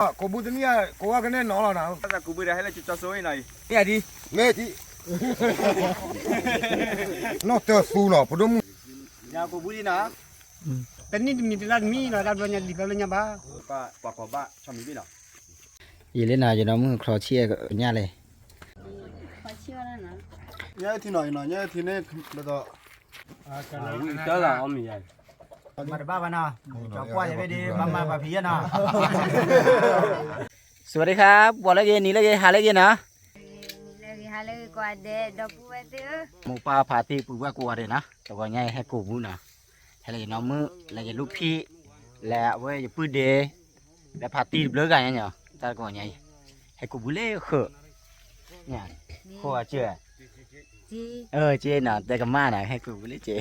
ကိးဘူတနံၣ်ဧါ ကိးဝဲကနဲနီၤလီၤနၤ, ကိးဘူဒီးဟဲလၢကၠီကၠီစိအံၤနီၤအံၤ, မ့ၢ်ဒ်, မ့ၢ်ဒ်, နီၢ်တၢၢ်သူနီၤ ဖိဒိၣ်မုၣ်, ကိးဘူဒ်နီၤ, တနံၣ်တမံၤတလါတမံၤနီၤ တၢ်ဘျီညါလံာ်ဘျီညါဘၣ်, ပှၤကိးဘၣ်ဆီမံၤဘ့ၣ်နီၤ, ယလၢနၤယနီၢ်မုၣ်ချီဆံၣ်ညါလဲၣ်, ညါထံနီၤအံၤနီၤ ညါထံန့ၣ်, ဝံၣ်တၢ်လီၤအီၣ်မံၤယါ, မၤတဘၣ်ဘၣ်နီၤ, ကၠီကွၢ်ယၤဘ့ၣ်ဒ် မၤမၤပှၤဖံးယဲနီၤ, စဝးဒံခါ, ပှၤလၢဂ့ၤ နံၤလၢဂ့ၤ ဟါလၢဂ့ၤနီၤ, နံၤလၢဂ့ၤ ဟါလၢဂ့ၤ ကိးဂၤဒဲး ဒီပုၢ်ဝဲၢ်သ့ၣ်ဧၢ, မိၢ်ပၢ်ဖါတံၢ်ပုၢ်ဝဲၢ်ကိးဂၤဒဲးနီၤ, တဂီၤညါအံၤဟဲကိးဘူနီၤ, ဟဲလၢယနီၢ်မုၣ် လၢယလူၢ်ဖံး, လၢအဝဲယပုၢ်ဒဲး, လၢဖါတံၢ်တဘျုးဂၤညါ, တၢ်တဂီၤညါအံၤ, ဟဲကိးဘူလၢဃၢၤ, ဃိအစၢၤ က့နီၤ တဲကမၣ်နီၤ ဟဲကိးဘူလၢက့,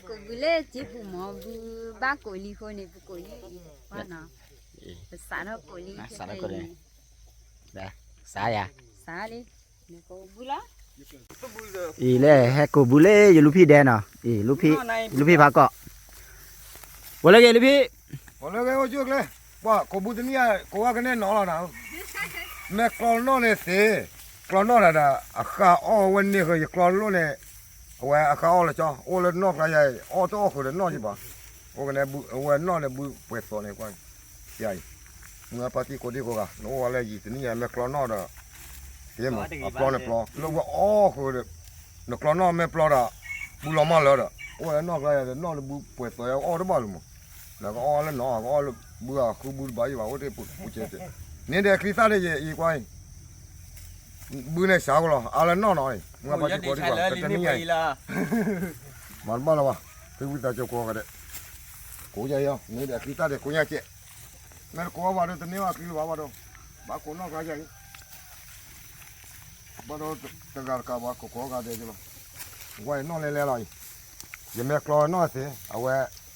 ကိးဘူလၢက့ပူၤမး ဘုဘၣ်ကိးလံအဃိန့ၣ် ပကိးလံ, ပစးထီၣ်ကိးလံ, စးထီၣ်ကိးလံ, စးယၤ, စးလံ, အံၤလဲၣ် ဟဲကိးဘူလၢယလူၢ်ဖံးဒဲနီၤ, အံၤ လူၢ်ဖံးဖးကီး, ပှၤလၢဂ့ၤလူၢ်ဖံး ပှၤလၢဂ့ၤအိၣ်ကၠိကျဲ, ပှၤကိးဘူတနံၣ်ဧါ ကိးဝဲကနဲနီၤလီၤနၤ, မ့ၢ်ကျီနီၣ်န့ၣ်သ့, ကျီနီၣ်တၢ်ဒီး အဃၢ်အီၣ်ဝဲန့ၢ်ဃုာ် ယကျီလိၣ်န့ၣ်, အဝဲအဃၢ်အီၣ်လၢကၠီ အိၣ်လၢနီၣ်ကျါယၤအံၤ အီၣ်တအီၣ်ဃုာ်ဒီးနီၣ်ကံဘၣ်, အိၣ်ကနဲ အဝဲနီၣ်န့ၣ် ဘုပှဲၤသိးန့ၣ်ကွၢ်, ယၤအံၤ, မုၢ်အပၢ်သံကိးဒံကိးဂၤ နအိၣ်ဝဲလၢယံၤတနံၣ်ညါ မ့ၢ်ကျီနီၣ်ဒီး, သ့မး အပျီန့ၣ်ပျီ လၢဝဲအီၣ်ဃုာ်ဒီး, နကျီနီၣ်မ့ၢ်ပျီဒီး, ဘုလီၤမၢ်လၢဒီး အိၣ်လၢနီၣ်ကျါယၤဒီး နီၣ်လၢဘုပှဲၤသိးယၤ အီၣ်တဘၣ်လၢမး, ဒီးကအီၣ်လၢနီၣ် ကအီၣ်လၢဘုအဃုဘုတဘၣ်ယံၤဘၣ် အိၣ်တ့ၢ်ပူၤကဲကဲ, န့ၣ်ဒီးချံသၣ်ဒီးယံၤကွၢ်အံၤ ဘုန့ၣ်စှၤကလီၤ အါလၢနီၢ်နီၤအံၤ မုၢ်အပၢ်သံကိးဒံကိးဂၤ တနံၣ်ညါအံၤ, မၤတဘၣ်လၢၤဘၣ်, သုဝံသးစူၤကိးဂၤဒဲး, ကိးယၤအံၤ န့ၣ်ဒီးချံသၣ်ဒီးကိးညါကဲ, မ့ၢ်တကိးဘၣ်ဒီးတန့ၢ်ဘၣ်ချံလၢၤဘၣ်ဘၣ်ဒီး, ဘၣ်ကိးနီၣ်ကျါယၤအံၤ ဘၣ်ဒီးတဂၤတကးဘၣ် ကိးကိးဂၤဒဲးကလီၤ, ဝဲအံၤနီၣ်လဲၤလဲၤလီၤအံၤ, ယမ့ၢ်ကျီနီၣ်သ့, အဝဲ, အ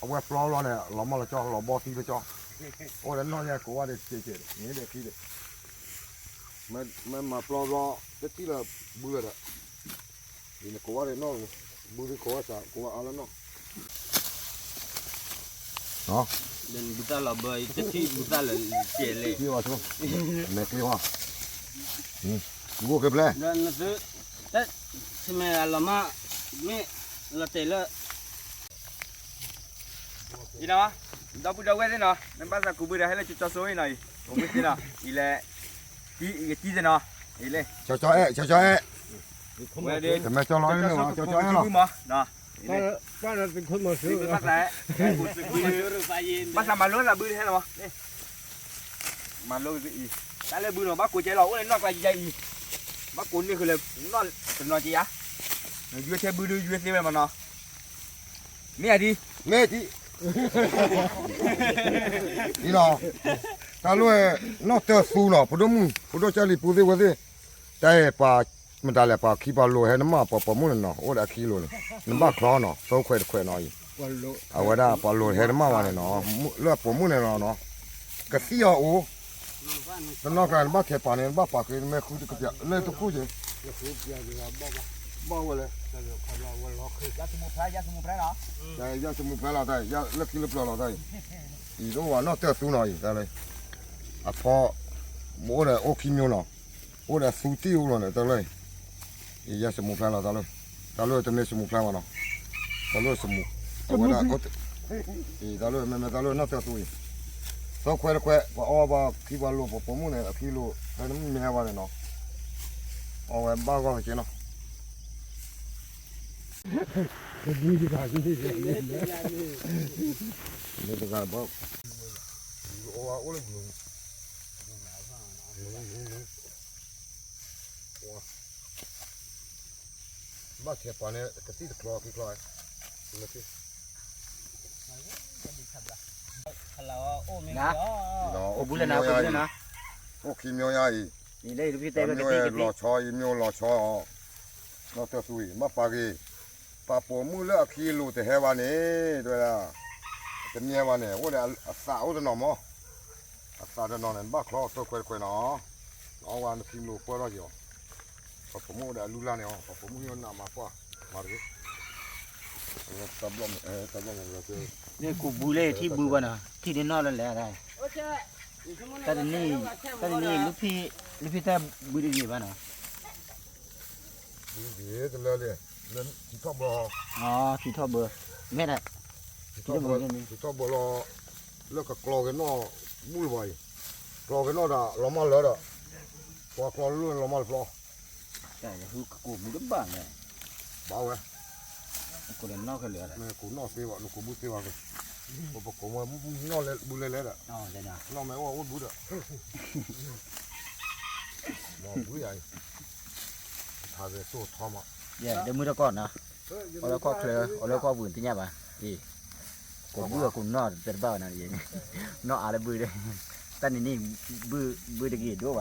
ဝဲပျီလီၤန့ၣ် လီၤမၢ်လၢကၠီ လီၤဘီသံလၢကၠီ, အိၣ်ဒီးနီၣ်ယဲကိးဝဲဒီးကဲကဲ န့ၣ်ဒီးချံဒီး, မ့ၢ်မၤပျီဘျီ, တထံၣ်လၢဘုဒီး, ယနကိးဝဲဒီးနီၣ်, ဘုဒုးကိးဝဲစး ကိးဝဲအါလၢနီၣ် ဘုသၣ်လီၤဘၢ တထံၣ်ဘုသၣ်လၢကဲလဲၣ်, မဲာ်ကျ့ဟီ, ဘုအိၣ်က့ၤဖျဲၣ်, မ့ၢ်လီၤတဲာ်လၢ, ဒီပုၢ်ဒီဝဲၢ်သ့ၣ်နီၤ နဘၣ်သးကူးဘုဒီး ဟဲလၢကၠီကၠီစိအံၤနီၤအံၤ အိၣ်ဘှံးသ့ၣ်နီၤ အံၤလဲၣ်, ယတံၢ်သ့ၣ်နီၤ အံၤလဲၣ်, ကၠီကၠီအဲၣ် ကၠီကၠီအဲၣ်, ဝဲဒၣ် တမ့ၢ်ကၠီလီၤ ကၠီကၠီစိကၠီစိကူးဘုမး, ဘၣ်သး, ဘၣ်သးမၤလိသးဘုတဟဲလီၤမး, မၤလိအံၤ, တၢ်လၢဘုနီၤ ဘၣ်ကိးကဲလီၤ အိၣ်လၢနီၢ်ကျါယံၤယံၤအံၤ, ဘၣ်ကိးန့ၢ်ဃုာ်လၢနီၢ်တနီၤက့ယါ, နယွဲထဲဘုဒုယွဲသ့ဝဲမးနီၤ, မ့ၢ်ဧါဒ်, မ့ၢ်ဒ်, အံၤနီၤ, တၢ်လၢနီၢ်တၢၢ်သူနီၤ ဖိဒိၣ်မုၣ် ဖိဒိၣ်ကၢ်လံၤပူၤသ့ၣ်ဝဲသ့ၣ်, တၢ်အဲၣ်ပှၤ မတၤလဲၣ် ပှၤခံပှၤလိၤဟဲနမၢ်ပှၤပိာ်မုၣ်န့ၣ်နီၤ အိၣ်ဒီးအခံလိၤန့ၣ်, နဘၣ်ချီနီၤ သၢခွဲးတခွဲးနီၤအံၤ, အဝဲဒၣ်ပှၤလိၤဟဲနမၢ်ဝဲန့ၣ်နီၤ, လၢအပိာ်မုၣ်န့ၣ်လီၤနီၤ, ကသံၣ်အီၤအိၣ်, တနီၤကျါနဘၣ်ထဲးပာ်န့ၣ် နဘၣ်ပာ်ဃ့ နမ့ၢ်ဃုတကပျၢ် လၢတခိၣ်က့ၤ, ဘၣ်ဝဲလဲၣ်, ယစမူဖျဲလီၤတၢ်အံၤ လၢခံလၢပျၢၤလီၤတၢ်အံၤ, အံၤတအိၣ်ဘၣ်နီၢ်တၢၢ်သူနီၤအံၤ တၢ်လၢ, အဖီ, အိၣ်ဒီးအိၣ်ခံမျိၤနီၤ, အိၣ်ဒီးသူတံၢ်အိၣ်လီၤန့ၣ် တၢ်လၢ, အံၤယစမူဖျဲလီၤတၢ်လၢ, တၢ်လၢတမ့ၢ်စမူဖျဲဘၣ်နီၤ, တၢ်လၢစမူ, အဝဲဒၣ်, အံၤတၢ်လၢမ့မ့ၢ်တၢ်လၢနီၢ်တၢၢ်သူအံၤ, သၢခွဲးတခွဲး ပှၤအီၣ်ဘၣ်ခံပှၤလိၤ ပှၤပိာ်မုၣ်န့ၣ် အခံလိၤ ဖဲနမ့ၢ်ဟဲဘၣ်န့ၣ်နီၤ, အီၣ်ဝဲဘၣ်ဂီၢ်က့နီၤ မ့ၢ်တဂၤဘၣ်, အိၣ်ဝဲအိၣ်လၢ, ဘၣ်ထဲးပှၤန့ၣ် ကသံၣ်တချီခံချီ, အိၣ်ဘူးလၢနၤ အိၣ်ဘူးလၢနၤ, အိၣ်ခံမျိၤယါအံၤ, လီၤဆီအံၤ မျိၤလီၤဆီအီၤ, နီၢ်တၢၢ်သူအံၤ ဘၣ်ပာ်က့ၤ, ပှၤပိာ်မုၣ်လၢအခံအလိၤတဟဲဘၣ်န့ၣ်, တမ့ၢ်ဘၣ်န့ၣ် အိၣ်ဒီးအသးအိၣ်တနီၤမး, အသးတနီၤန့ၣ် နဘၣ်ချီသၢခွဲးတခွဲးနီၤ, နအီၣ်ဝဲနခံလိၤပၢၢ်ထီၣ်က့ၤအီၤ, ပှၤပိာ်မုၣ်အိၣ်ဒီးအလုၢ်လၢ်န့ၣ်အီၤ ပှၤပိာ်မုၣ်ဟံးနးမၤပှၢ်, မၤတဂ့ၤ, တၢ်ဘျီၣ်မ့ၢ်, တၢ်ဘျီၣ်မ့ၢ်, န့ၣ်ကူးဘူးလၢထံၣ်ဘူးဘၣ်နီၤ ထံၣ်န့ၢ်နီၢ်လၢလဲၣ်, တၢ်တနံၣ် တၢ်တနံၣ် လၢဖံ လၢဖံတၢ်ဘုတဂ့ၤဘၣ်နီၤ, ဘုတဂ့ၤတလၢလံ, လၢထံထီၣ်ဘၢ, ထံထီၣ်ဘၢ, မ့ၢ်ဒၣ်, ထံထီၣ်ဘၢလီၤ, လၢကကျီက့ၤနီၣ်, ဘူၣ်လၢၤဘၣ်အံၤ, ကျီက့ၤနီၣ်ဒီး လီၤမၢ်လၢာ်ဒီး, ပှၤကျီလၢလီၤမၢ်တဖျီ, ယဟူကကိးဘုတဘၣ်လဲၣ်, ဘၣ်ဝဲ, ကိးနီၣ်ခဲလၢာ်, ကိးနီၣ်သ့ဘၣ် နကိးဘုသ့ဘၣ်, ပကိးမၢ်နီၣ်လဲၣ်ဘုလဲၣ်လဲၣ်ဒီး, နီၣ်မ့ၢ်အိၣ်အိၣ်ဘုဒီး, မ့ၢ်ဘုယၤအံၤ, ထါဝဲသိၣ်ထီမး, ဒီမုၢ်တကီၢ်နီၤ, အိၣ်လၢကီၢ်ချၢ အိၣ်လၢကီၢ်ပူၤတညၣ်ဘၣ်, ကိးဘုအကိးနီၣ်တဘၣ်ဘၣ်နီၤ, နီၣ်အါလၢဘု, တၢ်နံၤနံၤ, ဘုတဂ့ၤဒိၣ်ဘၣ်နီၤ, ထံ, မ့ၢ်,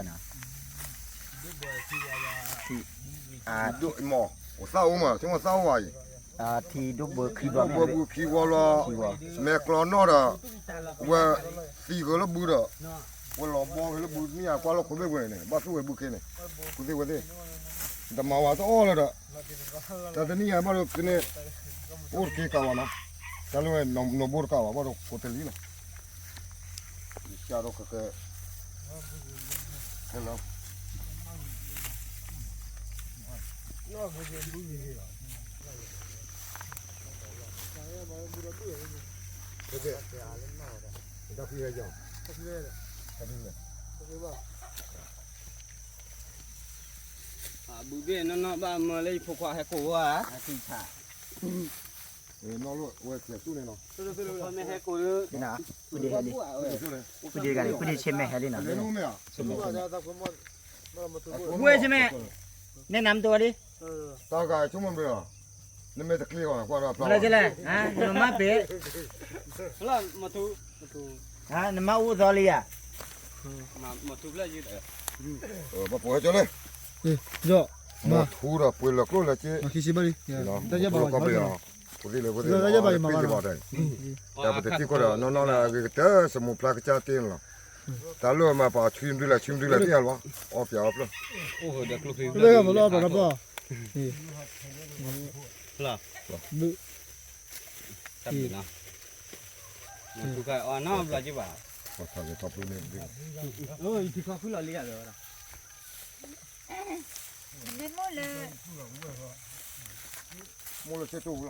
အိၣ်သၣ်အိၣ်မး ဆိကမိၣ်သၣ်အိၣ်ဘၣ်အံၤ, ထံဒိၣ်ဘၢခံဘျီ, ဒိၣ်ဘၢဘုခံဝီလီၤ, မဲာ်ကျီနီၣ်ဒီး, ဝဲသံဂၢၢ်လၢဘုဒီး, ဝဲလီၤဘီဂ့ၤလၢဘုမ့ၢ်ယါကွၢ်လၢခိၣ်ဘ့ၣ်ပူၤန့ၣ် ဘၣ်သူၣ်ဝဲဘုခ့န့ၣ်, ကူသ့ၣ်ဝဲသ့ၣ်, တမၤဝဲတအီၣ်လၢဒီး, တၢ်တနံၣ်ယါဘၣ်ဒီးကန့ၣ်, အိၣ်တက့ၤကးဝဲနီၤ, တၢ်လၢဝဲနီၢ်ဘိတကးဝဲဘၣ်ဒီးကိးတလံလီၤ, ကၢ်ဒီးကကဲ, ဟဲလီၤ, ဘုဘ့ၣ်နီၢ်နီၢ်ဘၣ်မၢလၢယဖိခွါဟဲကိးဝဲ, မ့ၢ်ဟဲကိးလၢ, ဖုဒ့ဟဲလံ, ဖုဒ့တဂၤန့ၣ် ဖုဒ့ဆ့မဲာ်ဟဲလံနီၤ, ဆ့မဲာ်, ဝဲဆ့မဲာ်, နဲနမတဝဲလံ, တၢ်ဂၤဆိကမိၣ်ဘျီ, နမ့ၢ်တကျ့ၤအီၤကွၢ်ဒီးဖျါ, နမၤပ့ၤ, နမၤအိၣ်သီလံဧါ, ဘၣ်ပှဲၤကၢလံ, မိၢ်ထူဒီးပှ့ၤလၢကျိၣ်လၢစ့, တၢ်ယဘၣ်, တၢ်ယဘၣ်, တၢ်ပတထံၣ်ကီၢ်ဒီးနီၢ်နီၢ်လၢအဂ့ၤကတၢၢ် စမူဖျါကစၢ်တ့ၢ်န့ၣ်လီၤ, တၢ်လၢမၤပှၤဆံဒုလၢဆံဒုလၢတ့ၢ်လီၤ, အီပျဲအီပျဲ, လၢမလီၤပှၤနီၢ်ပှၤ, ဘု, လၢမိၢ်လၢ, မိၢ်လၢစ့တိၢ်ပူၤလီၤ,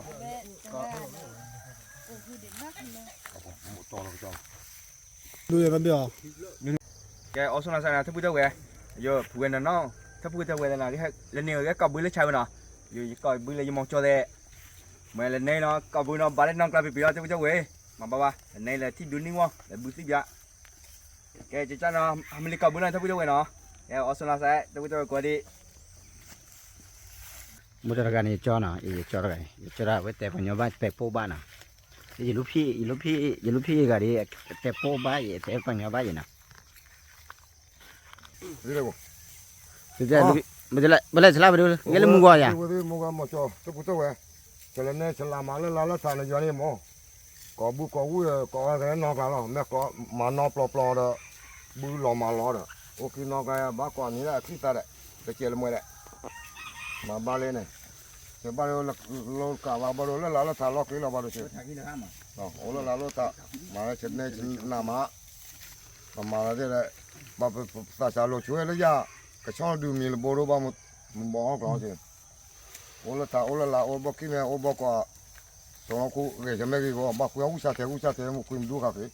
ကဲ အီၤဆိလီၤစဲန့ၣ် ထၢဖုထၢဝဲ, ယဖုဝဲနီၢ်နီၢ်, ထၢဖုထၢဝဲသနာ်က့ လၢန့ၣ်ကီၢ်ဘုလၢဆါဝဲနီၤ, ယကီၢ်ဘုလၢယမီၤကၠီသဲး, မ့ၢ်လၢန့ၣ်လီၤ ကီၢ်ဘုနီၤ ဘၣ်လၢနီၢ်ကျါပံၤပံၤလီၤ ထၢဖုထၢဝဲ, မၤဘၣ်ဘၣ် လၢန့ၣ်လၢထံၣ်ဒုးနံၣ်ဝီ လၢဘုသံၣ်ဘၣ် ကဲ ကၠၢ်နီၤ ဟးမ့ၢ်လံကီၢ်ဘုနီၤ ထၢဖုထၢဝဲနီၤ, ကဲ အီၤဆိလီၤစဲ ထၢဖုထၢဝဲကိးဒံး, မုၢ်တဂၤန့ၣ် ယကၠီနီၤ, ယကၠီတဂၤန့ၣ် ယကၠီတဂၤ ဝဲတဲပှၤညီဘၣ် တဲပိာ်ဘၣ်နီၤ, ယလူၤဖံး ယလူၤဖံး ယလူၤဖံးယဂၤဒ် တဲပိာ်ဘၣ်ယ တဲပှၤညီဘၣ်ယနီၤ, ပလဲၤဆလါပဒိ ယဲလၢမုၢ်ဂီၤယၤ, မုၢ်ဂီၤမီၤကၠီ တပူၤတဝဲ, ဆဲးလၢန့ၣ် ဆလါမၤလၢလါလၢသးနယွၤန့ၣ်မး, ကိးဘုကိးဝူ ကိးဂၤကလဲၤနီၢ်ကျါလီၤ မ့ၢ်ကိး မၤနီၢ်ပျီပျီဒီး ဘုလီၤမၤလီၤဒီး အိၣ်က့ၤနီၢ်ကျါ ဘၣ်ကွၢ်န့ၣ်လၢအချံသၣ်ဒီး ကစဲးလၢမွဲဒီး မၤဘၣ်လၢန့ၣ်, ကဘၣ်လၢ လီၤကးဘၣ်ဘၣ်ဒီး လၢလါလၢသးလီၤက့ၤလီၤဘၣ်ဒီး အိၣ်လၢလါလၢသး မၤလၢဆဲးန့ၣ် နးမး ပမၤလီၤသ့ၣ်ဒီး ဘၣ်ပသးစၢ်လိာ်ဆိဝဲလၢယၤ ကဆီဒုးမံၤလၢဘိဒီးဘၣ် မဘီအီၣ်ကျီၤစ့ၢ် အိၣ်လၢသးအိၣ်လၢလါအိၣ်ဘီၣ်ခံမ့ၢ်အိၣ်ဘီၣ်ကွၢ်, စီၤလီၤခူဂဲၤဆၢမဲာ်ဂ့ၤဂီၤ ဘၣ်ကွံာ်အီၣ်ဝံၣ်စၢ်ထဲဝံၣ်စၢ်ထဲမ့ၢ်ကွံာ်မဒူဃာ်က့ၤ,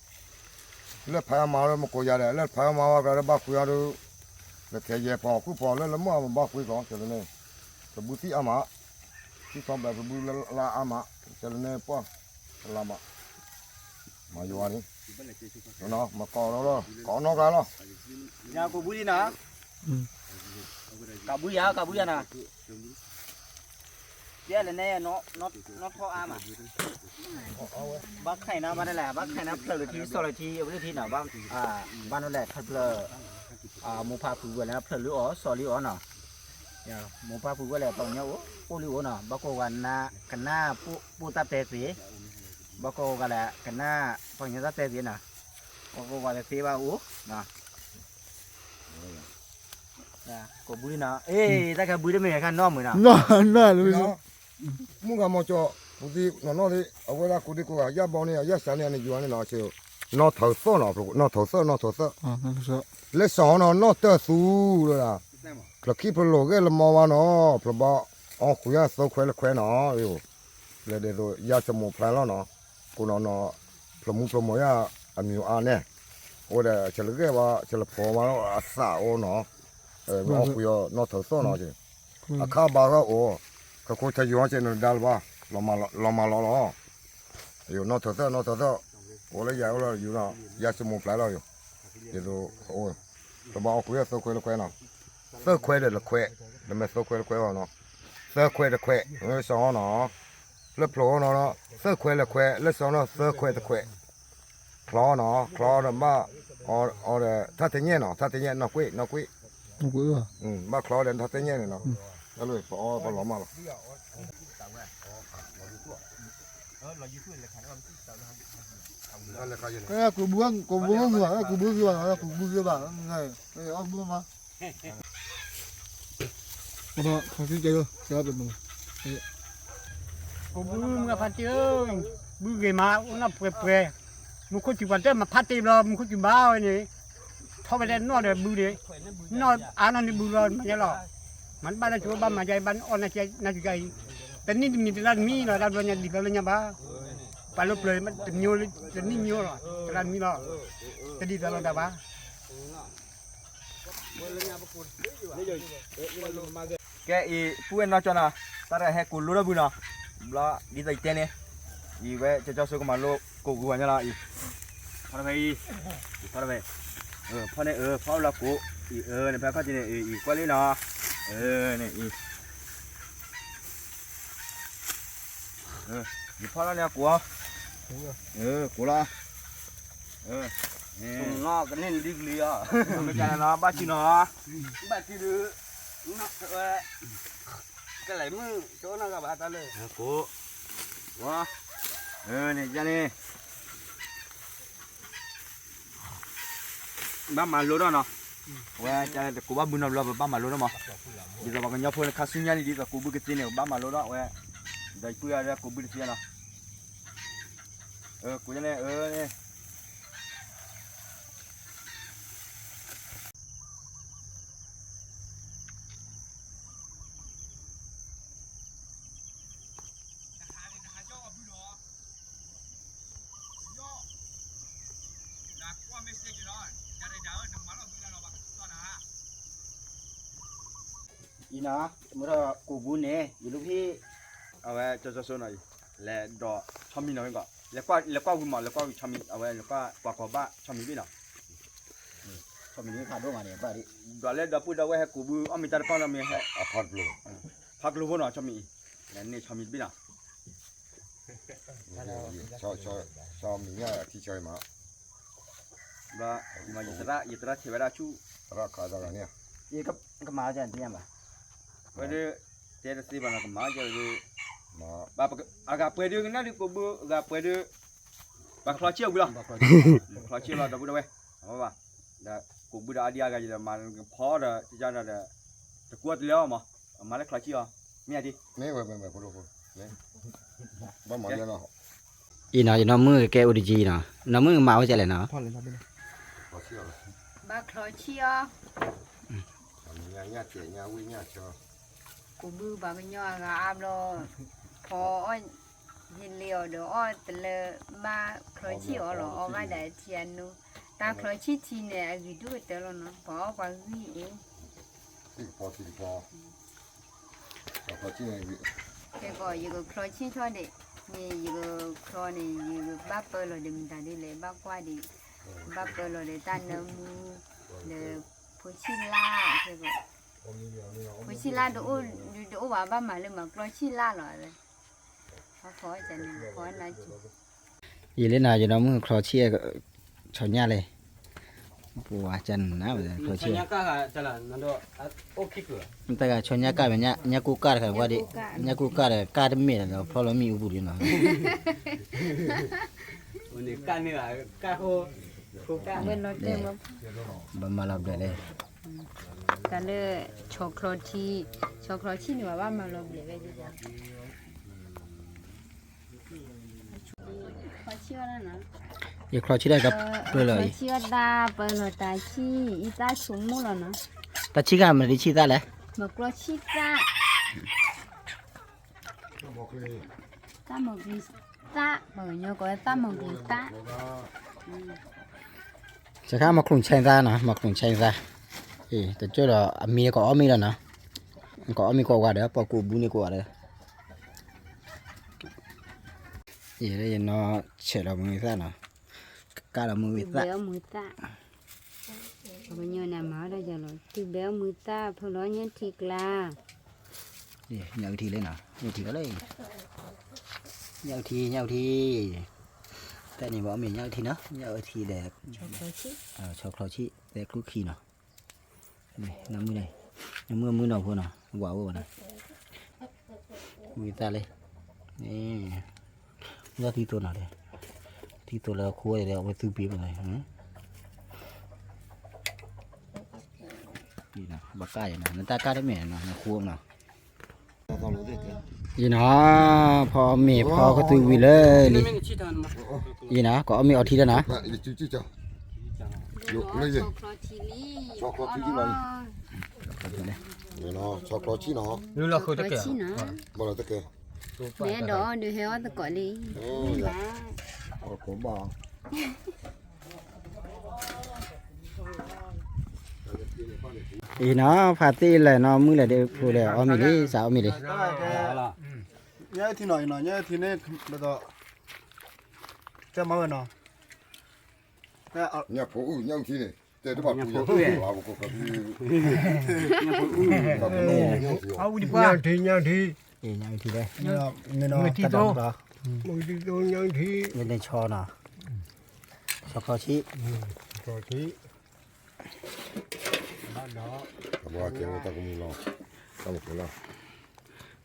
လၢဖးအမၤလၢမကိးယၤဒီး လၢဖးအမၤဝဲကျါလၢဘၣ်ကွံာ်အီၤဒီး, လၢထဲယဲၢ်ဖီၣ်ဃုဖီၣ်လၢလၢမုၢ်အမၤဘၣ်ကွံာ်ကီး ကဲလၢန့ၣ်, ပဘုသံၣ်အါမး, သံၣ်ထီၣ်ဘျဲၣ်ပဘုလၢလါအါမး, ကဲလၢန့ၣ်ပှၢ်, လါမး, မၤယွၤန့ၣ်, မၤကိးလီၤလီၤ ကိးနီၢ်ကျါလီၤ, ယၤကိးဘုလံနီၤ, ကးဘုယၤ ကးဘုယၤနီၤ, ယဲလၢန့ၣ် နီၢ်ထီၣ်အါမး, ဘၣ်ခဲအံၤနီၤ ဘၣ်ဒ်လဲၣ် ဘၣ်ခဲအံၤနီၤ ဖျၢၣ်လၢထံ စီၤလၢထံ အဝဲလၢထံနီၤ, ဘၣ်နီၤလဲၣ် ဖျၢၣ် မိၢ်ဖးဖုဝဲလၢဖျၢၣ်လၢအီၤ စီၤလၢအီၤနီၤ, မိၢ်ဖးဖုဝဲလဲၣ် ပှၤကညီအိၣ်လၢအီၤနီၤ, ဘၣ်ကိးဂၤနါ ကနၣ်ပိၢ်တၢ်တဲသ့, ဘၣ်ကိးဂၤလဲၣ် ကနၣ် ပှၤကညီတၢ်တဲသ့နီၤ, ဘၣ်ကိးဂၤလဲၣ်သ့ဘၣ်အိၣ် ကိးဘုနီၤ, အ့ တၢ်ကဲဘုတမ့ၢ်ခါနီၢ်မုာ်နီၤ, မုၢ်ဂၤမီၤကၠီ, ပူၤသံနီၢ်နီၢ်သ့, အဝဲဒၣ်ကိးဒံကိးဂၤ ယၢ်ဘီန့ၣ် ယၢ်စးန့ၢ် နယွၤန့ၣ်နီၤ ဆ့, နီၢ်ထၢသၣ်နီၤ, နီၢ်ထၢသၣ် နီၢ်ထၢသၣ်, လၢစီၤနီၤ နီၢ်တၢၢ်သူလၢ, ဖျၢၣ်ခံဖျၢၣ်လိာ်ဂဲၤလၢမီဝါနီၤ, ဖျၢၣ်ဘၣ်အီၣ်ဃုာ်ယၢ်သၢခွဲလၢခွဲနီၤ, လၢဒ်သိးယၤစမိၢ်ဖျါလီၤနီၤ, ကိးနီၤနီၤ, ဖျၢၣ်မူဖျၢၣ်မိၢ်ယၢ်အမံၤအါန့ၣ်, အိၣ်ဒီး ဆဲးလၢဂဲၤဘၣ် ဆဲးလၢဖီမးလီၤ အသးအိၣ်နီၤ, အီၣ်ဃုာ်ယၢ်နီၢ်ထၢသၣ်နီၤ, အခါဘၣ်ဂီၢ်အိၣ်, ခခိထၢယိၤဟီကဲနဒါလၢၤဘၣ်, လီၤမၤလီၤလီၤ, ယိၤနီၢ်ထၢသၣ် နီၢ်ထၢသၣ်, အိၣ်လၢယၤအိၣ်လီၤယိၤနီၤ, ယၤစမိၢ်ဖျါလီၤယိၤ, ဒ်သိးအိၣ်, ဖျၢၣ်ဘၣ်အီၣ်ဃုာ်ယၢ်သၢခွဲလၢခွဲနီၤ, သၢခွဲဒီးလၢခွဲ, နမ့ၢ်သၢခွဲလၢခွဲအီၤနီၤ, သၢခွဲတခွဲ, စီၤနီၤ, လၢဖျၢၣ်အီၤနီၤ, သၢခွဲလၢခွဲ လၢစီၤနီၤ သၢခွဲတခွဲ, ချီနီၤ, ချီဒီးဘၣ်, အီၤဒီး ထါတညဲၣ်နီၤ, ထါတညဲၣ် နီၢ်ကွ့ၢ် နီၢ်ကွ့ၢ်, ဘၣ်ချီဒီးထါတညဲၣ်န့ၣ်နီၤ, ပအီၣ်ပလီၤမၢ်လီၤ. ကူးဘူးကူးဘူးဂ့ၤဘၣ် ကူးဘူးဂ့ၤဘၣ် အီၣ်ဘူးမး ကူးဘူးမုၢ်ဖါတံၢ်ဧၢ, ဘူးဂ့ၤမး အိၣ်နီၢ်ပှဲၤပှဲၤ, မူခိၣ်စူၤပှၤတဲမၤဖါတံၢ်ဘျီ မူခိၣ်စူၤဘါဝဲန့ၣ်, ထီၣ်ဝဲဒၣ်နီၢ်ဒီးဘူးန့ၣ်, နီၢ်အါနီၢ်န့ၣ်ဘူးလီၤ မၤညါလီၤ, မၤတဘၣ်တၢ်စူၤဘၣ်မၤယါအံၤ ဘၣ်အီၣ်နၢ်ကၠါအံၤ, တနံၣ်တမံၤတလါတမံၤလီၤ တၢ်ဘျီညါလံာ်ဘျီလၢညါဘၣ်, ပှၤလၢပျၢၤတမံၤတမံၤလီၤ တရၣ်တမံၤလီၤ, တဒ်သိးလိာ်သးဘၣ်. ကဲအံၤ ပုၢ်ဝဲၢ်နီၢ်ကၠီနီၤ, တၢ်ရဲၣ်ဟဲကူးလိၣ်ထီၣ်ဘုနီၤ, ဘျီဒ်သိးယတဲန့ၣ်, အံၤဝဲကၠီကၠီစိကမၤလိကိးဂုၤဝဲညါလီၤအံၤ, ဖီတဖဲအံၤ, ဖီတဖဲ, ဖီန့ၣ်အၢ ဖီလီၤကိး, အံၤအၢန့ၣ် ဖဲခီၣ်ထံးန့ၣ် အံၤကွၢ်လံနီၤ, အၢန့ၣ်အံၤ ယဖီၣ်လီၤန့ၣ်ကိး, ကိးလီၤ, ကန့ၢ်နဒုကလံၤအီၤ, မ့ၢ်ကန့ၣ်နီၤ ဘၣ်စုနီၤ, ဘၣ်စုဒုး, ကလဲၤမုၢ် ကအိၣ်နီတဂၤဘၣ်တၢ်လၢ, ကိး, န့ၣ်ယန့ၣ် ဘၣ်မၤလိထီၣ်နီၤ, ဝဲတကိးဘၣ်ဘုနီတဘျီ ပဘၣ်မၤလိထီၣ်မး, ဒ်သိးပှၤကညီဖိန့ၣ် ခါဆူညါန့ၣ် ဒ်သိးကိးဘုကသ့န့ၣ် ပဘၣ်မၤလိထီၣ်ဝဲ, ဒီးပုၢ်အါဒီးကိးဘုတသ့နီၤ, ကိးန့ၣ်, အံၤနီၤ, မ့ၢ်ဒီးကိးဘုန့ၣ် ယလူၤဖဲ, အဝဲကၠီကၠီစိနီၤအံၤ, လဲၤဒီးဆီမံၤနီၤမ့ၢ်ကီး, လဲၤကွၢ်ဝံၤမး လဲၤကွၢ်ဝံၤဆီမံၤ အဝဲလဲၤကွၢ်ပှၤကီၤဘၣ်ဆီမံၤဘ့ၣ်နီၤ, ဆီမံၤဖးဒိၣ်မးန့ၣ်, ဒီးလၢဒီပုၢ်ဒီဝဲၢ်ဟဲကိးဘုအီၣ်မ့ၢ်တၢ်တဖၣ်နီၤမ့ၢ်ဟဲ, ဖးကလိၤဖိနီၤ ဆီမံၤအံၤ, လဲၤန့ၢ်ဆီမံၤတဘ့ၣ်နီၤ ဆီမံၤညါထံဆၢမး, ဘျီ, ယသရၣ်, ယသရၣ်ထဲးဝဲဒၣ်ဆူၣ်, ကမၤအီၣ်ကန့ၣ်, ဝဲဒၣ်, တဲတသ့ဘၣ်နီၤ ကမၤအီၣ်ကဝဲဒၣ်, အဂၤပှဲၤဒုးကနၣ်ဒုးကိးဘု အဂၤပှဲၤဒုး, ပှၤချီဆံၣ်အဝံၤလီၤ, ချီဆံၣ်လီၤ ဒီပုၢ်ဒီဝဲၢ်, အဘၣ်ဘၣ်, ဒီးကိးဘုဒီးအါဒံအါဂၤယဒီးမၤဖီဒီး ကဒီး, တကူအီၤတလဲအီၤမး, အမၤလၢချီဆံၣ်အီၤ, မ့ၢ်ဧါဒ် ဘၣ်မၤလၢနီၤ, အံၤနီၤ ယနီၢ်မုၣ်ကကဲအိၣ်တကံနီၤ နီၢ်မုၣ်ကမၤဝဲကလဲၣ်နီၤ, ဘၣ်ချီဆံၣ်အီၤ, ကိးဘုပှၤကညီအဂၤအါဘျီ, ဖီအီၣ်, ယလ့အီၤဒီးအီၣ်တလၢ, ဘၣ်ချီဆံၣ်အီၤလီၤ အီၣ်ဘၣ်ဒၣ်ထံအနိ, တၢ်ချီဆံၣ်ထံန့ၣ် အဂ့ၤဒိၣ်ကတၢၢ်လီၤနီၤ ပှၤအီၣ်ပှၤဂံၢ်အံၤ ခဲကီးယကချီဆံၣ်ထီၣ်ဒံး, န့ၣ်ယကချီန့ၣ် ယကဘၣ်ပၢလီၤဒီးမတၤဒ်လဲၣ် ဘၣ်ကွၢ်ဒံး, ဘၣ်ပၢလီၤဒီးတၢ်နၢမူ, ဒီးဖိဆံၣ်လါ, ခဲကီး, ဖိဆံၣ်လါတအိၣ်, တအိၣ်ဘၣ်ဘၣ်မၤလၢမၤကျီဆံၣ်လါလီၤ, အဃိန့ၣ်, ယလၢနၤ ယနီၢ်မုၣ်ချီဆံၣ်, ဆီညၣ်လဲၣ်, ပှၤကနၣ်ဝဲချီဆံၣ် တဂၤဆီညၣ်ကၢ်မ့ၢ် ညၣ်ကူကၢ်တခါဝဲဒၣ်, ညၣ်ကူကၢ်ဒီးကၢ်တမ့ၢ်ဒီး ဖျီလီၤမ့ၣ်အူပူၤလံနီၤ, ဘၣ်မၤလီၤဘျဲၣ်လဲၣ်, တၢ်လၢ, ဆီချီထံ, ဆီချီဆံၣ်န့ၣ် ပှၤဘၣ်မၤလီၤဘျဲၣ်ဝဲဒၣ် ဆီဆံၣ်ဝဲဒၣ်နီၤ, ယချီဆံၣ်တၢ်ကပၢလီၤအံၤ, ချီဆံၣ်အတၢ်ပၢလီၤတၢ်ဆံၣ်, အံသၣ်ဆိကမိၣ်လီၤနီၤ, တၢ်ဆံၣ်ဂၤမနုၤတဆံၣ်သၣ်လဲၣ်, မကျီဆံၣ်သၣ်, တၢ်မကျီသၣ်, ပှၤကညီကိးဝဲသၣ်မကျီသၣ်, စခါမီၤခလူၣ်ဆဲသၣ်နီၤ, မီၤခလူၣ်ဆဲသၣ်, တကၠိၢ်ဒီးအမံၤကိးအီၣ်မ့ၤလီၤနီၤ, ကိးအီၣ်မ့ၤကိးဝါဒီး ပှၤကူးဘူးန့ၣ်ကိးဝါဒီး ယဲယနီၢ်ဆဲးလီၤမုၢ်သၣ်နီၤ, ကၢ်လီၤမုၢ်သၣ်, ပှၤကညီန့ၣ်မၤဝဲဒၣ်ယၤလီၤ, တုၤဘဲအီၣ်မုၢ်သၣ် ဖီလီၤညၣ်ထံကျါ, ညၣ်အုၣ်ထံလၢနီၤ, ညၣ်ထံကီးလၢ, ညၣ်အုၣ်ထံ ညၣ်အုၣ်ထံ, တၢ်န့ၣ်ဘၣ်အီၣ်မ့ၤညၣ်အုၣ်ထံနီၤ, ညၣ်အုၣ်ထံဒီး, ဆီချီဆံၣ်, သဲကျူခံနီၤ, နမုၢ်န့ၣ်, နမုၢ်မုၢ်နီၤဖိနီၤ, ဝၤအိၣ်ဝဲနီၤ, မုၢ်သၣ်လၢ, မုၢ်သၣ်သံသိနီၤ, သံသိလၢအခိၣ်ဒီး အဝဲသူပ့ၤမး, ဘၣ်ကၢ်ယဲနီၤ, နတၢ်ကၢ်တမ့ၢ်နီၤ, နဃိနီၤ, ယနီၤ, ဖီမ့ၤဖီကသူဝံၤလၢလံ, ယနီၤ ကအီၣ်မ့ၤအီထံလၢနီၤ, ဆီချီဆံၣ်နီၤ, ဘၣ်လီၤတကဲ, မ့ၢ်ဒီးအီၣ်ဒုးဟဲအီၣ်သကိးလံ, ဘၣ်, အံၤနီၤ ဖါတ့ၢ်လဲၣ်နီၤ မုၢ်လဲၣ်ဒ်ဖိလဲၣ် အီၣ်မ့ၤလံ စးအီၣ်မ့ၤလံ, ညၣ်အုၣ်ထံနီၤ အံၤနီၤ ညၣ်အုၣ်ထံန့ၣ် ဒ်သိး တဲမၤဝဲနီၤ, ညၣ်ဖိအုၣ် ညၣ်အုၣ်ထံန့ၣ် တဲတဘၣ်ပူၤညါ, ညၣ်အုၣ်ထံ ညၣ်အုၣ်ထံ, မ့ၢ်နီၤ မ့ၢ်ထံသိ ညၣ်အုၣ်ထံ, မ့ၢ်ထံသိ ညၣ်အုၣ်ထံ, မ့ၢ်ထံဆီနီၤ, ဆီခီဆံၣ်, ဆီခီဆံၣ်, ဘၣ်ဒီး တၢ်ကမူလီၤ, တၢ်မူလီၤ,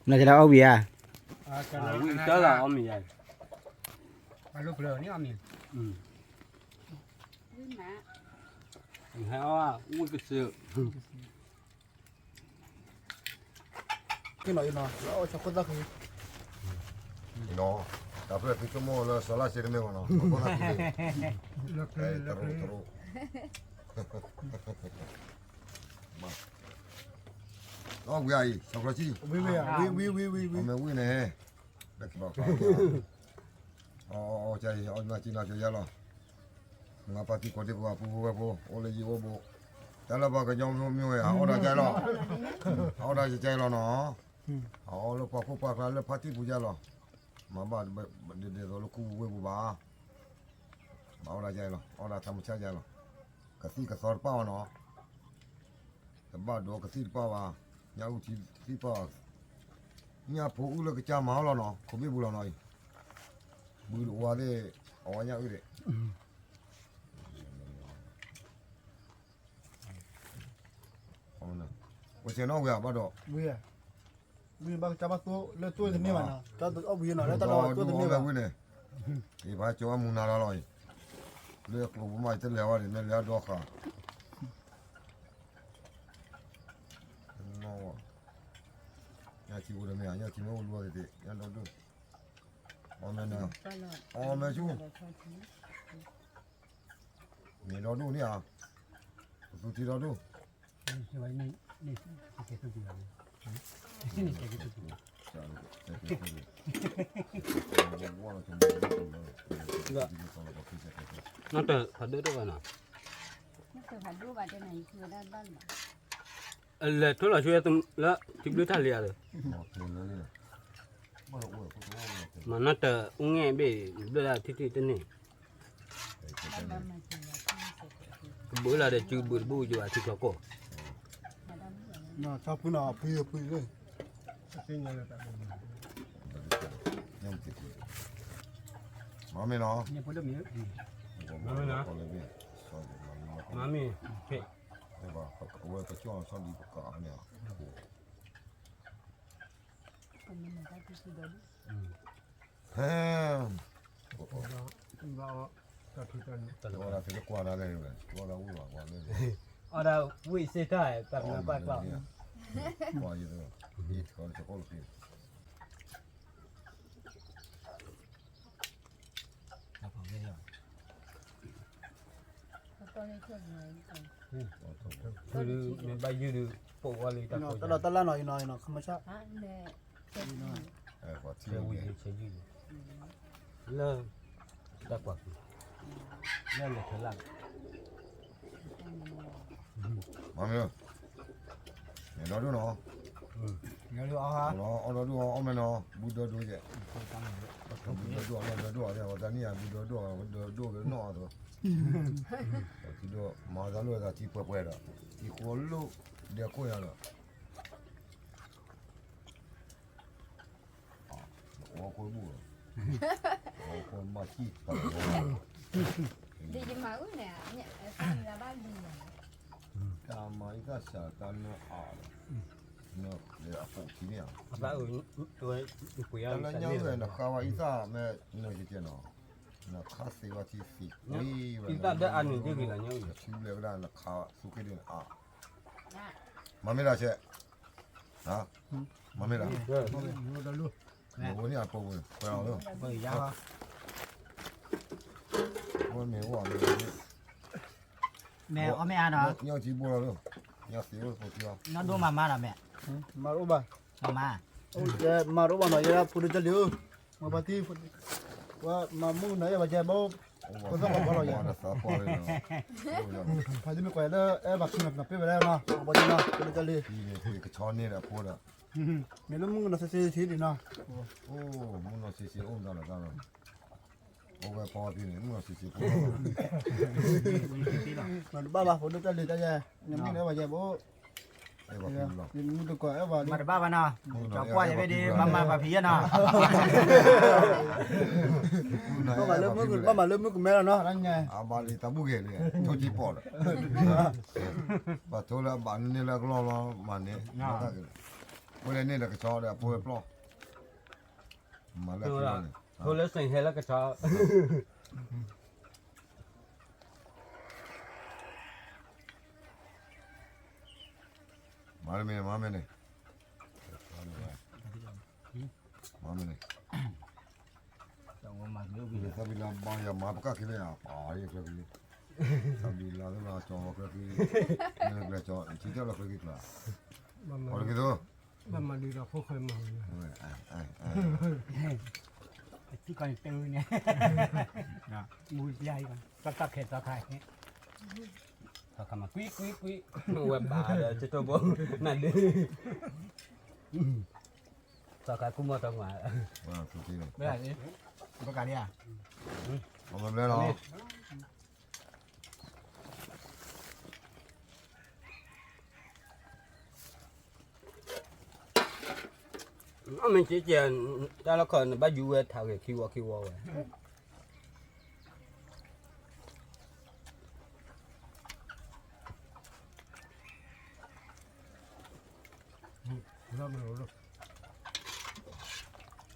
နကလၢအီၣ်ဝံၤဧါ, ဝံၤတၢ်လၢအီၣ်မ့ၤယါ, အလိၣ်ဖျၢၣ်န့ၣ်အီၣ်မ့ၤ, ဟဲအီၣ်ဝံၤကစၢၢ် က့ၤနီၤအံၤနီၤ လၢအီၣ်ဆီခိၣ်သၣ်ဃံ, အံၤနီၤ တၢ်ဖျၢၣ်သုဆိကမိၣ်လၢစီၤလါစ့တမ့ၢ်ဘၣ်နီၤ ဆီခိၣ်သၣ်ဃံ, တရူးတရူး, အီၣ်ဝံၤအံၤ ဆီခီဆံၣ်, အီၣ်မ့ၢ်ဝံၤန့ၣ် ဘၣ်ကဘၣ် အီၣ်အီၣ်ကၢ်အံၤ အီၣ်မ့ၢ်ကံနီၤကၢ်ယါလီၤ, မၤပာ်တံၤကီၢ်ဒ့ပှၤပူဖိဝဲၢ်ဖိ အိၣ်လၢယအိၣ်ဘိ, တၢ်လၢပှၤကညီမ့ၢ်ဝဲ အအီၣ်ဒၣ်ကၢ်လီၤ, အအီၣ်ဒၣ်ကၢ်လီၤနီၤ, အအီၣ်လၢပှၤခိၣ်ပှၤကျါလၢဖါတံၢ်ပူၤယါလီၤ, မၤဘၣ်ဒ်သိးလၢခူပူၤဝ့ၢ်ပူၤဘၣ်, မၤအီၣ်ဒၣ်ကၢ်လီၤ အီၣ်ဒၣ်သးမုၢ်ဆါယါလီၤ, ကသံၣ်ကသီတပၣ်ဘၣ်နီၤ တဘၣ်ဒိးကသံၣ်တပၣ်ဘၣ်, ညၣ်အုၣ်ထံတပၣ်ဘၣ်, ညၣ်ဖိအုၣ်လၢကစၢ်မၤအီၣ်လီၤနီၤ ခိးဘ့ၣ်ပူၤလီၤနီၤအံၤ, ဘုတအိၣ်ဝဲသ့ၣ် အဝဲညၣ်အုၣ်သ့ၣ်, ဝဲဆဲးနီၣ်ဝဲဘၣ်ဒီး, ဝံၤဘၣ်ကစၢ်ဘၣ်သိလၢသိတန့ၢ်ဘၣ်နီၤ, အီၣ်ဝံၤနီၤလၢတၢ်လီၢ်သိတန့ၢ်ဘၣ်, အံၤပှၤကၠီအမူၤနၤလီၤလီၤအံၤ, လၢကျိၤပူၤမးယတလဲၤဝဲန့ၣ် မ့ၢ်လဲၤအဒီဃာ် ညၣ်ထံအိၣ်ဒီးမ့ၢ်ဧါ, ညၣ်ထံမ့ၢ်အိၣ်လူၤအီၤသ့ၣ်သ့ၣ်, ညၣ်ဒီဒိၣ်, အီၣ်မ့ၢ်ဆူၣ်, မ့ၢ်ဒီဒိၣ်န့ၣ်ဧါ, ပသူထံဒီဒိၣ်, နီၢ်တၢ်ဖးဒိၣ်တအိၣ်ဘၣ်နီၤ, အလဲၤထိလီၤဆူလၢထံဘျုးတၢ်လံဧါဒီး, မ့ၢ်နီၢ်တၢ်အူငဲၢ်ဘ့ၣ်ဘျၢၣ်ဒၣ်ထံထံတန့ၢ်, ကဘုးလၢဒီးစုဘုးတဘုးယွၤထံချီကိၢ်, ဆီဖုနီၤဖုဖုလၢ, မ့ၢ်နီၤ, မ့ၢ်နီၤ, မ့ၢ်, အဝဲပကီၢ်ဆီဒံးပကးန့ၣ်, ဖဲ, တၢ်ထူၣ်တၢ်န့ၣ်, တၢ်ထူၣ်တၢ်န့ၣ်, တၢ်ထူၣ်တၢ်န့ၣ်, အီၣ်ဒၣ်ဝံၣ်စ့ၢ်တၢ်, တၢ်မၤပာ်ကျီ, တၢ်ဖီၣ်ဝဲ, တၢ်ဖီၣ်ဝဲ, ဖုဒုးမ့ၢ်ဘၣ်ယုၢ်ဒုး ပိာ်ဝဲလၢတၢ်ဖိ တၢ်ဒီးတၢ်လၢ်နီၤ ယနီၤ ယနီၤ ခမဆၣ် ဆဲဝံၤ ဆဲယုၢ် လၢ တၢ်ကွၢ်ကွံာ် လၢလဲၤထၢလၢ် မ့ၢ် ဒီဒူၣ်နီၤ အီၣ်ဒီဒူၣ်အီၣ်အီၣ်မဲာ်နီၤ ဘူးဒီဒူၣ်ယဲၢ် ဘူးဒီဒူၣ်အီၣ်ဒီဒူၣ်အီၣ် တနံၣ်အံၤ ဘူးဒီဒူၣ်အီၣ် ဒီဒူၣ်ဒီးနီၣ်အီၣ်သိး ထံဒိၣ် မၤသးလိာ်သးထံပှဲၤပှဲၤဒီး ထံဃိလိၣ်ဒဲခိၣ်ညါဒီး အီၣ်ခိၣ်ဘူၣ် အီၣ်ခိၣ်မၤစံၣ်ပှၤ ဒ်ယမၤအုၣ်န့ၣ် တၢ်မၤအံသၣ်စးတၢ်နၢအါဒီး နအပူၤထံန့ၣ်ဧါ တၢ်လၢညါဝဲနဃါဝဲအံသၣ်မ့ၢ်နကကဲနီၤ နခါသ့ဝဲထံသ့ကွံဝဲ အံသၣ်ဒၢအါန့ၣ်ဒ်ဂ့ၤလီၤညါဝဲ ထံဘျဲးဝဲဒၣ်နခါသူက့ဒ်န့ၣ်အါ မၤမ့ၢ်ဒၣ်ဆဲး မၤမ့ၢ်ဒၣ် နအိၣ်န့ၣ်အပူၤ ပှဲၤလီၤလၢ ဝဲမ့ၢ်ဝဲမ့ၢ် မ့ၢ်အီၣ်မ့ၢ်အါဒီး ညၣ်ထံဘိလီၤလၢ ညၣ်သ့ဝဲဖိထံလီၤ နီၢ်ဒိၣ်မၤမါဒီးမ့ၢ် မၤတအိၣ်ဘၣ် မၤ မၤတအိၣ်ဘၣ်နီၤ ယဲဒၣ်ဖိဒိၣ်ကၢ်လံၤဧၢ မၤပှၤတံၢ် ဝဲမၤမုၣ်ကနီၤ ယဲဘၣ်ကဲဘိ ဖိသၣ်ပှၤဘီလီၤယဲ ဖးဒိၣ်မ့ၢ်ကွၢ်လၢ အဲၣ်ဘၣ်ခံနီၤ ပ့ၢ်ဝဲဒၣ်နီၤ ပှၤတံၢ်နီၤ ဖိဒိၣ်ကၢ်လံၤ ကဆီန့ၣ်ဒီးဖိဒီး မ့ၢ်လၢမုၣ်ကနီၤစ့စ့ထံဒံးနီၤ မုၣ်နီၤစ့စ့အိၣ်မတၤလီၤတၢ်လီၤ အိၣ်ဝဲဖီဖံန့ၣ် မုၣ်နီၤစ့စ့ဖိ မၤတဘၣ်ဘၣ် ဖိဒိၣ်ကၢ်လံၤတၢ်ယဲ နမ့ၢ်လၢပှၤယဲဘိ မုၣ်တကိးအဲၣ်ပှၤလံ မၤတဘၣ်ဘၣ်နီၤ ကၠီကွၢ်ယဲဘ့ၣ်ဒ် ဘၣ်မၤပှၤဖံးယဲနီၤ ဘၣ်မၤလၢမုၣ်ကမဲလီၤနီၤ အဘၣ်လံတၢ်ဘူၣ်ဂဲၤလံ ထိၣ်ကံပီၣ်ဒီး ပှၤထိလၢအဘၣ်န့ၢ်လၢအကလီၢ်လီၤ မၤန့ၢ် အဃိန့ၣ်ဒီးကဆီဒီးအဖိဝဲပျီ မၤလၢဖိလၢစ့ၢ်ဟဲလၢကဆီ မၤမ့ၢ်န့ၣ် မၤမ့ၢ်န့ၣ် မၤမ့ၢ်န့ၣ် သးဘံလါဘါယၤမၤပကၣ်ခဲလၢာ်ယၤ ပာ်ယဲၢ်ချၢကလံၤ သးဘံလါသလါကၠီချၢကလံၤ မ့ၢ်ကျဲကၠီ ထံတၢ်လီၢ်ချၢကလံၤကျါ အီၤတက့ၢ်သိး ဘၣ်မၤဒုးဒီးဖိၣ်ဃဲမၤဝဲ ထံကီၢ်န့ၣ်တၢ်န့ၣ် မူပျါအံၤ သီခါခဲသီခါ သီခါမၤကွံကွံကွံ ဝဲဘၣ်ဒီးတတိၢ်ဘိ နဒုး သီခါကူမီၢ်တမၤ ဘၣ်လံ ပကးလံဧါ ဘျဲလီၤ အမ့ၢ်ကကဲ တၢ်လီၢ်ခီ နဘၣ်ယူၤဝဲထးဂဲၤခံဝီခံဝီဝဲ ဘ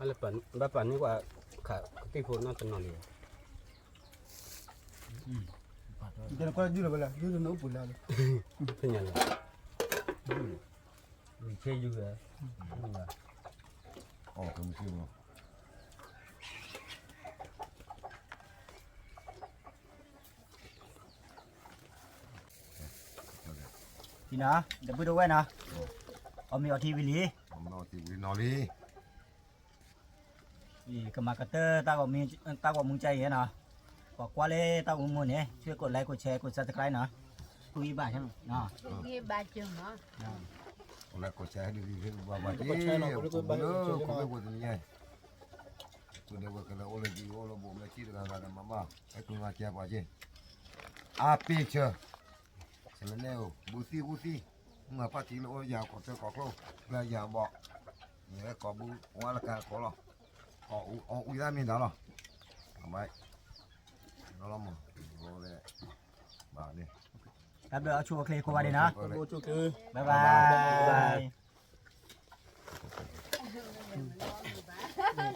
ၣ်ပာ်န့ၢ်ကွၢ် ခးကသံၣ်ဖိနီၢ်တနီၤလံ ယကွၢ်ယူၤလီၤဝဲလၢ ယူၤလီၤနအိၣ်ပူၤလၢ ဖဲညါလီၤ ယဆဲယူၤဝဲ အီၣ်ကမုၢ်ဆ့ၣ်မီၤ တံၤနီၤ ဒီပုၢ်ဒီဝဲၢ်နီၤ အီၣ်မ့ၤအီထံဝံၤလံ အီၣ်မ့ၤအီထံဝံၤလံနီၤလံ ကမၤကတၢၢ် တၢ်ဂီၤမူကါအံၤနီၤ ပှၤကွၢ်လၢတၢ်ဂီၤမူန့ၣ် ဆိကမိၣ် like ကိး share ကိး subscribe နီၤ ကူအံၤဘၣ်နီၤ ကူအံၤဘၣ်ကၢၤနီၤ like ကိး share ဟဲဒ်ဘၣ်ဘၣ်က့ၤ ကိး share နီၤ ကိး like ကိး subscribe နီၤ ကိး တနံၤညါ ကိးဒဲးဝဲကလၢအိၣ်လၢဒ်အိၣ်လၢဘိးမ့ၢ်ထံၣ်တဂၤဂၤဒီးမၤဘၣ် အဲၣ်ကျိၤမၤကဲပှၤက့ၤ အါပ့ၤဆၢ ဆလနဲအိၣ် ဘူးသံၣ်ကူသံၣ် မၤပာ်ထံလၢအိၣ်ယၤကီၢ်တၢ်ကီၢ်ကျိၣ် လၢယၤဘီ ယဲကိးဘူး ဝဲလၢကၤကိးလီၤ အီၣ်အူသၣ်မ့ၢ်ဒၣ်လီၤ အဘၣ် လီၤလီၤမး ဘၣ်န့ၣ် တၢ်ဘျုးအဆိအချ့ကိးဂၤဒဲးနီၤ bye bye ဘၣ်